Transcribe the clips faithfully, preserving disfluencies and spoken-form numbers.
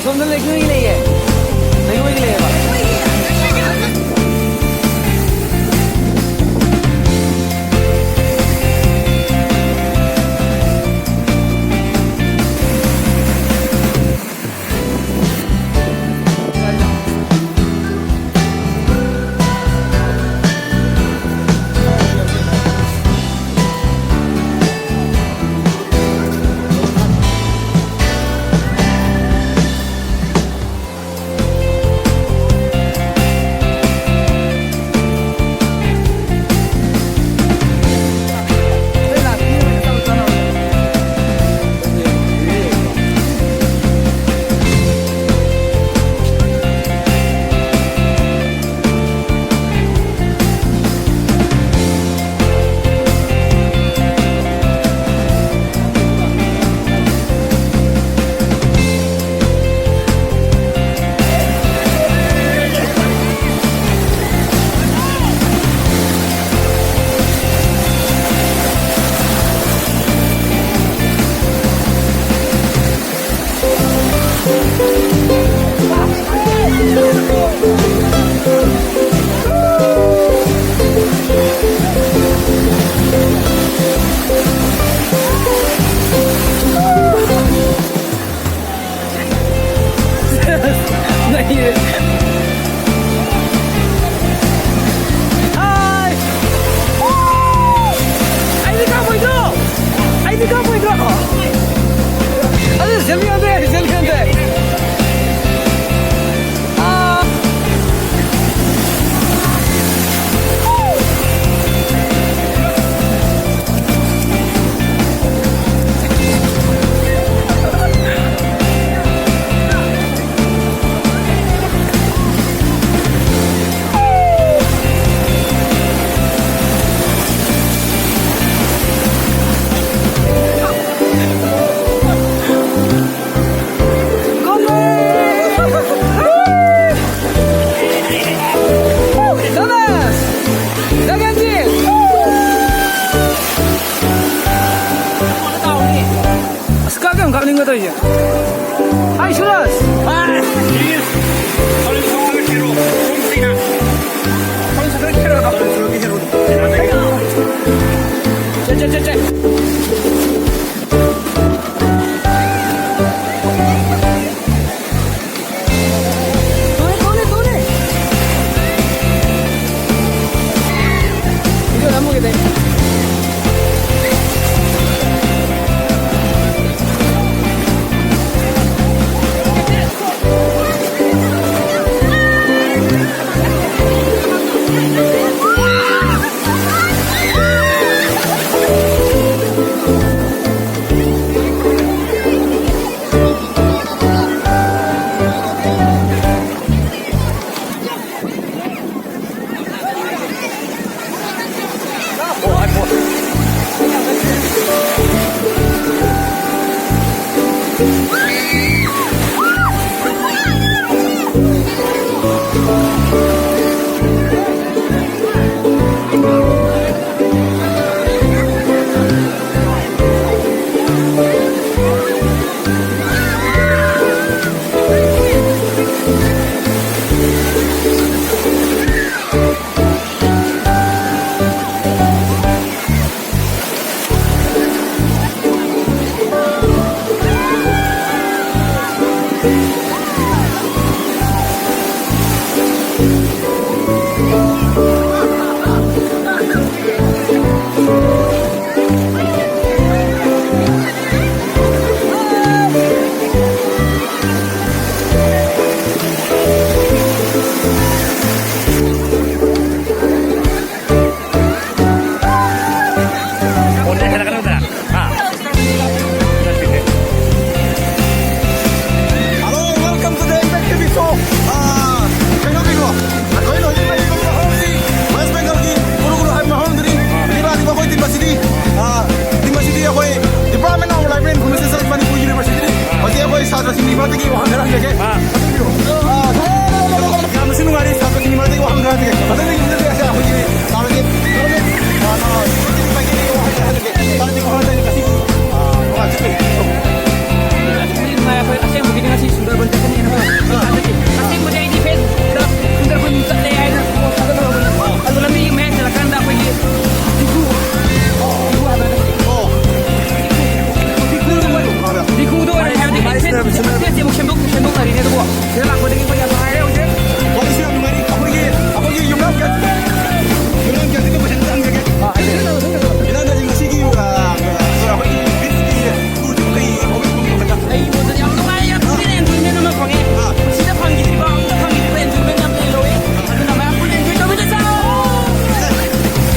ꯁꯣꯝꯗ ꯂꯩꯉꯣꯏꯒꯤ ꯂꯩꯌꯦ꯫ ꯂꯩꯉꯣꯏꯒꯤ ꯂꯩꯌꯦꯕ꯫ ꯅꯩꯔꯦ꯫ ꯍꯥꯏ! ꯑꯣ! ꯑꯩꯗꯤ ꯀꯥꯞꯄꯣꯏꯗ꯭ꯔꯣ? ꯑꯩꯗꯤ ꯀꯥꯞꯄꯣꯏꯗ꯭ꯔꯣ? ꯑꯗꯨ ꯁꯦꯝꯕꯤꯌꯣꯅꯦ, ꯁꯦꯝꯕꯤꯌꯣꯅꯦ꯫ ꯑꯥ! ꯑꯁ, ꯀꯥꯞꯇꯤ ꯌꯥꯝ ꯀꯥꯞꯅꯤꯡꯕ ꯇꯧꯔꯤꯁꯦ꯫ ꯍꯥꯏ, Serious? 아, 이게 서른 서른 해로 좀 쓰이나? 서른 서른 해로. ចេចេចេចេ. 또 해, 또 해, 또 해. 이거 안 먹게 돼. ꯁꯦ, ꯁꯦ, ꯑꯃꯨꯛ ꯁꯦꯝꯗꯣꯛ-, ꯁꯦꯝꯗꯣꯛꯅꯔꯤꯅꯦ꯫ ꯑꯗꯨꯕꯨ ꯁꯤꯗ ꯂꯥꯛꯄꯗꯒꯤ ꯑꯩꯈꯣꯏ ꯌꯥꯝ ꯅꯨꯡꯉꯥꯏꯔꯦ ꯍꯧꯖꯤꯛ꯫ ꯋꯥꯔꯤꯁꯨ ꯌꯥꯝ ꯅꯨꯡꯉꯥꯏꯔꯤ꯫ ꯑꯩꯈꯣꯏꯒꯤ, ꯑꯩꯈꯣꯏꯒꯤ ꯌꯨꯝꯅꯥꯝ ꯀꯌꯥ-, ꯌꯨꯝꯅꯥꯝ ꯀꯌꯥꯁꯤꯗ ꯀꯣꯏꯁꯟ ꯑꯝꯇ ꯍꯪꯖꯒꯦ꯫ ꯑꯥ, ꯍꯥꯏꯕꯤꯌꯨ꯫ ꯌꯨꯝꯅꯥꯝ ꯀꯌꯥꯁꯤ ꯉꯁꯤꯒꯤ, ꯑꯥ, ꯑꯩꯈꯣꯏꯒꯤ ꯕꯤꯠꯀꯤ ꯇꯨꯔꯁꯤꯕꯨ ꯀꯩ ꯍꯧꯋꯤ ꯈꯪꯕꯤꯕ꯭ꯔꯥ? ꯑꯩ ꯃꯣꯠꯇꯗꯤ ꯌꯥꯝ ꯅꯨꯡꯉꯥꯏ, ꯌꯥꯝ ꯊꯤꯅ enjoyment ꯑꯃ ꯐꯪꯉꯦ꯫ ꯑꯥ꯫ ꯄꯨꯟꯁꯤꯗ ꯐꯪꯈꯤꯗ꯭ꯔꯤꯕ, ꯑꯃꯨꯛꯇ ꯐꯪꯈꯤꯗ꯭ꯔꯤꯕ enjoyment ꯌꯥꯝ ꯂꯩꯍꯧꯋꯤ꯫ ꯑꯗꯨꯅ ꯃꯌꯥꯝ ꯄꯨꯟꯅ enjoy ꯇꯧꯃꯤꯟꯅꯁꯤ꯫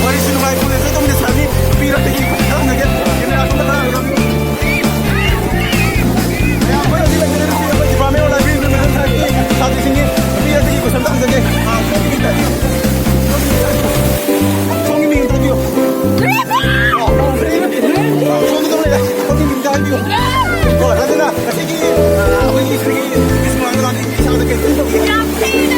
ꯋꯥꯔꯤꯁꯨ ꯅꯨꯡꯉꯥꯏ, ꯄꯨꯟꯅ enjoy ꯇꯧꯃꯤꯟꯅꯁꯤ ꯍꯥꯏꯕꯅꯤ꯫ ꯅꯨꯄꯤ ꯏꯔꯛꯇꯒꯤ ꯈꯨꯠ ꯊꯥꯡꯅꯒꯦ꯫ ꯀꯦꯃꯦꯔꯥ ꯁꯣꯝꯗ ꯊꯥꯔꯒ꯫ ꯃꯌꯥꯝ ꯑꯩꯈꯣꯏ ꯍꯧꯖꯤꯛ ꯂꯩꯖꯔꯤꯕꯁꯤ ꯑꯩꯈꯣꯏ Department of Library and Museum ꯁꯥꯏꯠꯀꯤ ꯁꯥꯇ꯭ꯔꯁꯤꯡꯒꯤ꯫ ꯅꯨꯄꯤ ꯑꯇꯩꯒꯤ ꯀꯣꯏꯁꯟ ꯑꯝꯇ ꯍꯪꯖꯒꯦ꯫ ꯑꯥ, ꯁꯣꯝꯒꯤ ꯃꯤꯡ ꯍꯥꯏꯕꯤꯌꯨ꯫ ꯁꯣꯝꯒꯤ ꯃꯤꯡ ꯑꯝꯇ ꯍꯥꯏꯕꯤꯌꯨ꯫ ꯑꯥ, ꯁꯣꯝꯗ ꯑꯗꯨꯝ ꯂꯩꯔꯦ꯫ ꯁꯣꯝꯒꯤ ꯃꯤꯡ ꯑꯝꯇ ꯍꯥꯏꯕꯤꯌꯨ꯫ ꯍꯣꯏ, ꯑꯗꯨꯅ ꯉꯁꯤꯒꯤ, ꯑꯥ, ꯑꯩꯈꯣꯏꯒꯤ ꯁꯤꯒꯤ Miss Mangalani ꯏꯁꯥꯗ ꯀꯩ ꯐꯤꯜ ꯇꯧꯒꯦ? ꯌꯥꯝ ꯊꯤꯅ